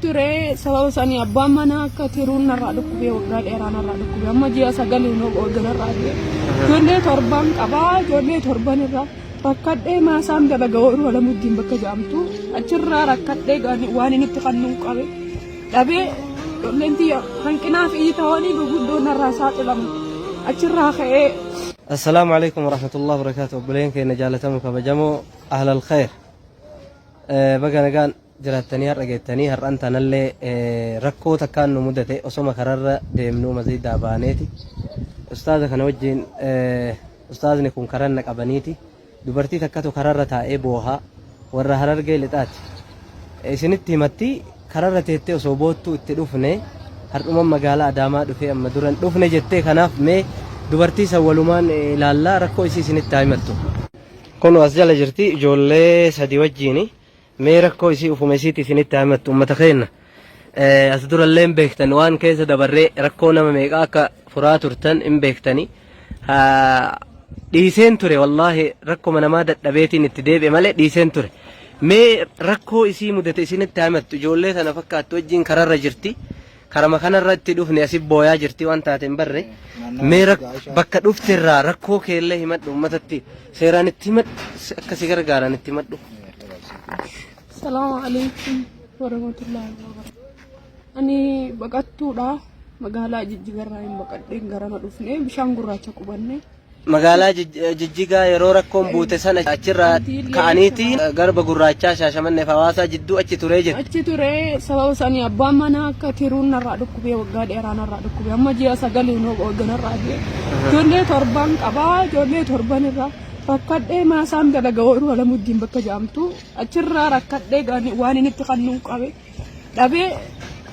Ture sababa sanii abbaan manaa akka tiruun narraa dhukkubee waggaa dheeraa narraa dhukkubee amma ji'a sagaliin hoogganarraa du'e. Ijoollee torban qabaa ijoollee torban irraa rakkadhee maasaan dalaga ooyiruu Alamuddiin bakka jedhamtu achirraa rakkadhee waan inni itti kannuu qabe dhabee ijoolleen tiyya hanqinaa fi ta'anii gurguddoo narraa saaxilamu achirraa ka'ee. Assalaamu alaikum warahmatullahi wabarakatuh. Obboleen keenya jaalatamu kabajamoo ahlal khayr. Baga nagaan jiraattanii har'a geettanii har'an tanallee rakkoo takkaan nu mudate osoma kararra deemnuu masjiidaa baaneeti ustaaza kana wajjin ustaazni kun karanna qabaniiti dubartii takkatu kararra taa'ee boohaa warra harargee lixaati isinitti himatti kararra teettee osoo boottuu itti dhufne har'uman magaalaa adaamaa dhufee amma duran dhufne jettee kanaaf mee dubartii san walumaan ilaallaa rakkoo isii isinitti haa himattu. Kun as jala jirti ijoollee sadi wajjiini. Mee rakkoo isii ufuma isiiti isinitti haa himattu ummata keenna. As durallee hin beektan waan keessa dabarree rakkoo nama meeqaa akka furaa turtan hin beektani. Dhiiseen ture wallaahi rakkoma namaa dadhabeetiin itti deebi'e malee dhiiseen ture. Mee rakkoo isii mudate isinitti haa himattu ijoollee tana fakkaattu wajjin kararra jirti. Karama kanarra itti dhufne asi booyaa jirti waan taate hin barre. Mee bakka dhufte irraa rakkoo keellee himadhu uummatatti seeraan itti himadhu akka si gargaaran itti himadhu. Salaamu alaikum warahmatullahi wabarakatuh. Ani baqattuudha. Magaalaa Jijjigarraa hin baqadheen garana dhufne bishaan gurraacha qubanne. Magaalaa Jijjigaa yeroo rakkoon buute sana achirraa ka'aniiti garba gurraachaa Shaashamanneef Hawaasaa jidduu achi turee jette. Achi ture sababa sanii abbaan manaa akka tiruun narraa dhukkubee waggaa dheeraa narraa dhukkubee amma ji'a sagaliin hoogganarraa du'e. Ijoollee torban qabaa ijoollee torban irraa rakkadhee maasaan dalaga ooyiruu Alamuddiin bakka jedhamtu achirraa rakkadhee waan inni itti kannuu qabe. dhabee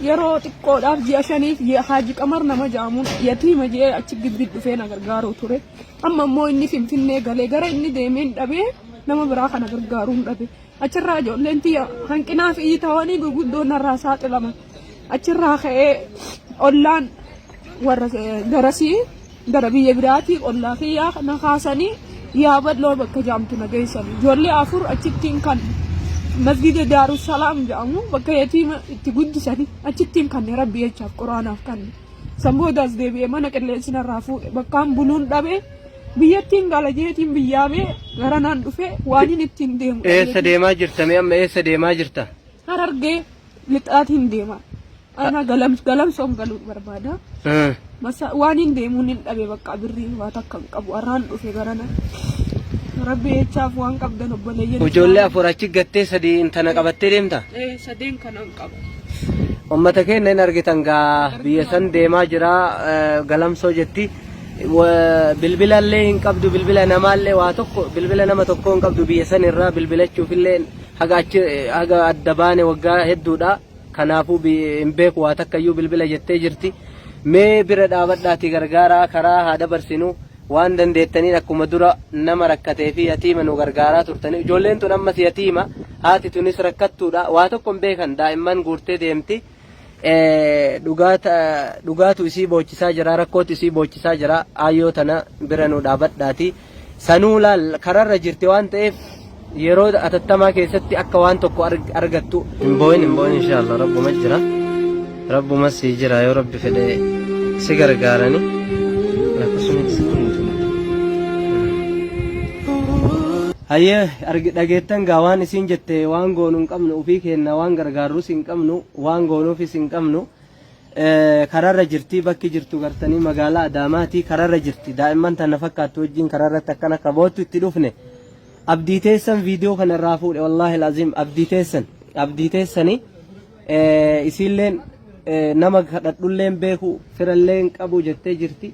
yeroo xiqqoodhaaf ji'a shaniif ji'a Haaji Qamar nama jedhamuun yatiima ji'ee achi gibbii dhufee na gargaaruu ture. Amma immoo inni Finfinnee galee gara inni deemeen dhabee nama biraa kana gargaaruun dhabe. Achirraa ijoolleen tiyya hanqinaa fi ta'anii gurguddoo narraa saaxilaman. Achirraa ka'ee ollaan warra garasii gara biyya biraatii ollaa kiyyaa na kaasanii yaaballoo bakka jaamtu na geessan. Ijoollee afur achittiin kan masgida Daarussalaam jedhamu bakka yatiima itti guddisanii achittiin kan rabbi jechaaf quraanaaf kan. San boodaas deebi'ee mana qilleensi narraa fuudhe bakkaan buluun dhabe biyyattiin gala jeetiin biyyaa bee gara naan dhufe waan hin ittiin deemu. Eessa deemaa jirta mee amma eessa deemaa jirta? Harargee lixaatiin deema. Ana galamsoon galuu barbaada. Masa waan hin deemuun hin dhabe bakka birrii waa takka hin qabu. Har'aan dhufe garana. Rabbi jechaaf waan qabdan obboleeyyan. Ijoollee afur achi gattee sadii intana qabattee deemta? Eh, sadeen kana hin qabu. Ummata keenya hin argitan gaa biyya san deemaa jira galamsoo jetti. Bilbila illee hin qabdu bilbila namaallee waa tokko bilbila nama tokkoo hin qabdu biyya san irraa bilbilachuuf illee haga achi haga adda baane waggaa hedduudha. Kanaafuu hin beeku waa takka iyyuu bilbila jettee jirti. Mee bira dhaabadhaatii gargaaraa karaa haa dabarsinu waan dandeettaniin akkuma dura nama rakkatee fi yatiima nu gargaaraa turtanii ijoolleen tun ammas yatiima haati tunis rakkattuudha waa tokko hin beekan daa'imman guurtee deemti. Dhugaatu isii boochisaa jira rakkootu isii boochisaa jira aayyoo tana bira nu dhaabadhaati. Sanuu laal kararra jirti waan ta'eef yeroo atattamaa keessatti akka waan tokko argattu. Hin boo'in hin boo'in inshaallah rabbuma jira. Rabbuma sii jira yoo rabbi fedhe si gargaarani. Hayyee dhageettan gaa waan isiin jette waan goonu hin qabnu ofii keenna waan gargaarrus hin qabnu waan goonuufis hin qabnu. Kararra jirti bakki jirtu gartanii magaalaa Adaamaati kararra jirti daa'imman tana fakkaattu wajjin kararratti akkana akka boottu itti dhufne abdii teessan viidiyoo kana irraa fuudhe wallaahi laziim abdii teessan abdii teessanii isiilleen nama kadhadhulleen beeku firallee hin qabu jettee jirti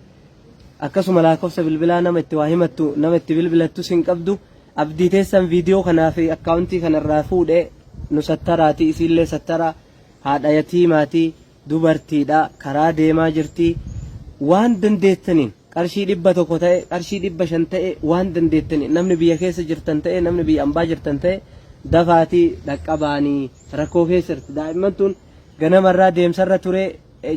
akkasuma lakkoofsa bilbilaa nama itti waa himattu nama itti bilbilattus hin qabdu abdii teessan viidiyoo kanaa fi akkaawuntii kanarraa fuudhe nu sattaraati isiillee sattaraa Haadha yatiimaati, dubartiidha, karaa deemaa jirti. Waan dandeettaniin qarshii 100 ta'e, qarshii 500 ta'e waan dandeettaniin namni biyya keessa jirtan ta'e, namni biyya ambaa jirtan ta'e dafaatii dhaqqabaanii rakkoo keessa jirti. Daa'imman tun ganamarraa deemsarra ture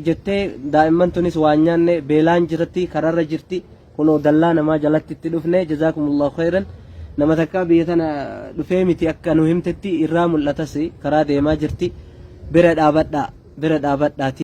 jettee daa'imman tunis waan nyaanne beelaan jirti, kararra jirti. Kunoo dallaa namaa jalatti itti dhufne jazaakumullahu khayran nama takkaa biyya tana dhufee miti akka nu himtetti irraa mul'atas karaa deemaa jirti. Bira dhaabadhaa, bira dhaabadhaati.